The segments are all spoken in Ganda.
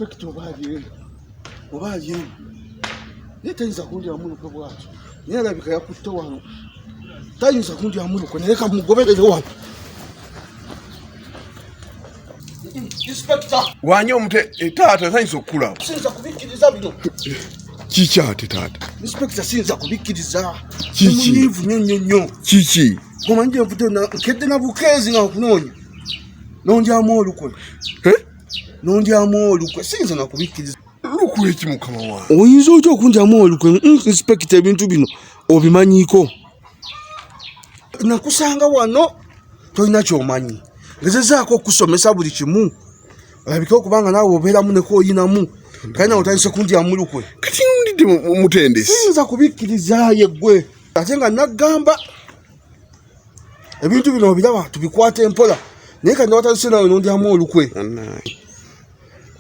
Inspector oba ali eno, oba ali eno, naye tayinza kundyamu lukwe bwatyo, naye alabika yakutte wano, tayinza kundyamu lukwe, naye kamugoberere wano. Inspector Wanye omute eh, taata tayinza okukulaba. Siyinza kubikkiriza bino. Kiki ate taata? Inspector, siyinza kubikkiriza. Kiki? Munyiivu nnyo nnyo nnyo. Kiki? Omanyi gye nvudde, nkedde na bukeezi nga nkunoonya, nondyamu olukwe. Eh? Nondyamu olukwe, siyinza nakubikkiriza. Lukwe ki, mukama wange? Oyinza otya okundyamu olukwe? Inspector, ebintu bino obimanyiiko. Nakusanga wano tolina kyomanyi, ngezezaako okusomesa buli kimu, olabike okubanga naawe obeeramu nekwoyinamu, kale nawe otandise kundyamu lukwe. Kati ndidde mutendesi. Siyinza kubikkiriza. Yeggwe ate nga naggamba ebintu bino obiraba, tubikwata empola, naye kati nawatandise nawe nondyamu olukwe. Bannange.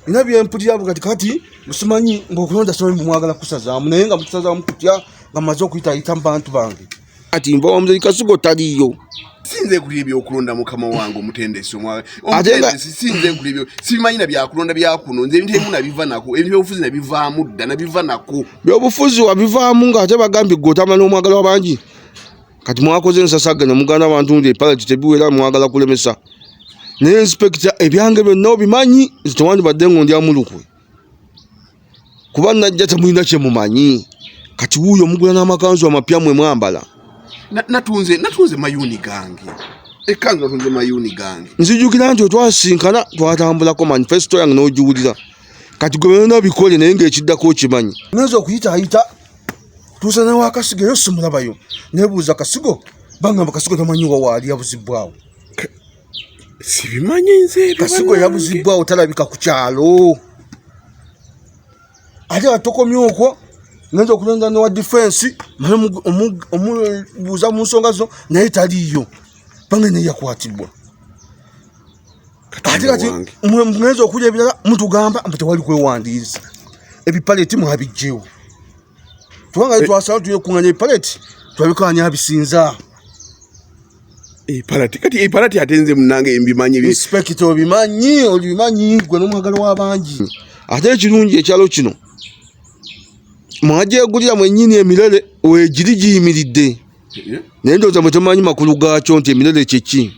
Nina byempulira kati. Kati musimanyi ngaokulonda simanyi mwagala kusazaamu, naye nga mutusazaamu kutya nga mmaze okuyitayita mu bantu bange? Ati nva wa muzeyi Kasigo, taliiyo. Sinze nkulira ebyokulonda, mukama wange omutendesi. Ate Omutendesi, sinze nkulira ebyo, sibimanyi na byakulonda byakuno. Nze ebintu ebimu nabiva nako, ebintu byobufuzi nabivaamu dda, nabiva nako. Byobufuzi wabivaamu, ng'ate bagambye gwe otambula n'omwagala wabangi. Kati mwakoze ensasagga ne muganda abantu nti epalati tebiwera, mwagala kulemesa. Naye inspector, ebyange byonna obimanyi, nze tewandibadde ng'ondyamu lukwe, kuba najja temulina kye mumanyi. Kati wuuyo mugula n'amakanzu amapya mwe mwambala. Natunze mayuuni gange, ekkanzu natunze mayuuni gange. Nzijukira nti otwasinkana twatambulako manifesto yange n'ogiwulira. Kati gwe byonna bikole, naye ng'ekiddako okimanyi. Ngenza okuyitaayita, tuusa newa Kasigo, eyo simulabayo. Nebuuza Kasigo, bangamba Kasigo tamanyi wa waali, yabuzibwawo. Sibimanyi nze ebyo. Kasigo Bannange. yabuzibwawo, talabika ku kyalo. Ate katokomye okwo, ngenza okulonda newa defense, male omubuuza mu nsonga zo, naye taliiyo, bange naye yakwatibwa. Ate kati wange. Mwenza okulya ebirala, mutugamba mbu tewali kwewandiisa, ebipaleti mwabijjewo, kubanga twasala tulina okukunganya ebipaleti, twabikanya abisinza. Epalati, kati epalati ate nze munange mbimanyi Inspector, obimanyi, obimanyi gwe n'omwagalo w'abangi. Ate ekirungi, ekyalo kino mwagyegulira mwennyini, emirere weegiri giyimiridde. Eh? Naye ndowooza mwe temumanyi makulu gaakyo nti emirere kyeki.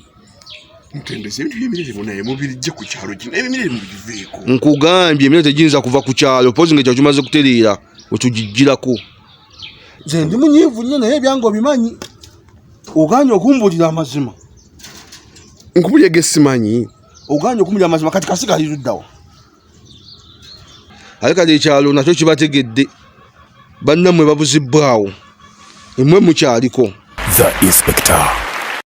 Mutendesi, ebintu byemirere munaye mubirijje ku kyalo kino, ebimirere mubiveeko. Nkugambye, emirere tegiyinza kuva ku kyalo pozi nga ekyalo kimaze kutereera wetugijjirako. Nze ndi munyiivu nnyo, naye ebyange obimanyi, oganye okumbulira amazima. Nkubulye ge simanyi. Oganye okumbulira amazima. Kati Kasigo ali luddawa? Ate kati ekyalo nakyo kibategedde, bannammwe babuzibbwawo, emwe mukyaliko. The Inspector.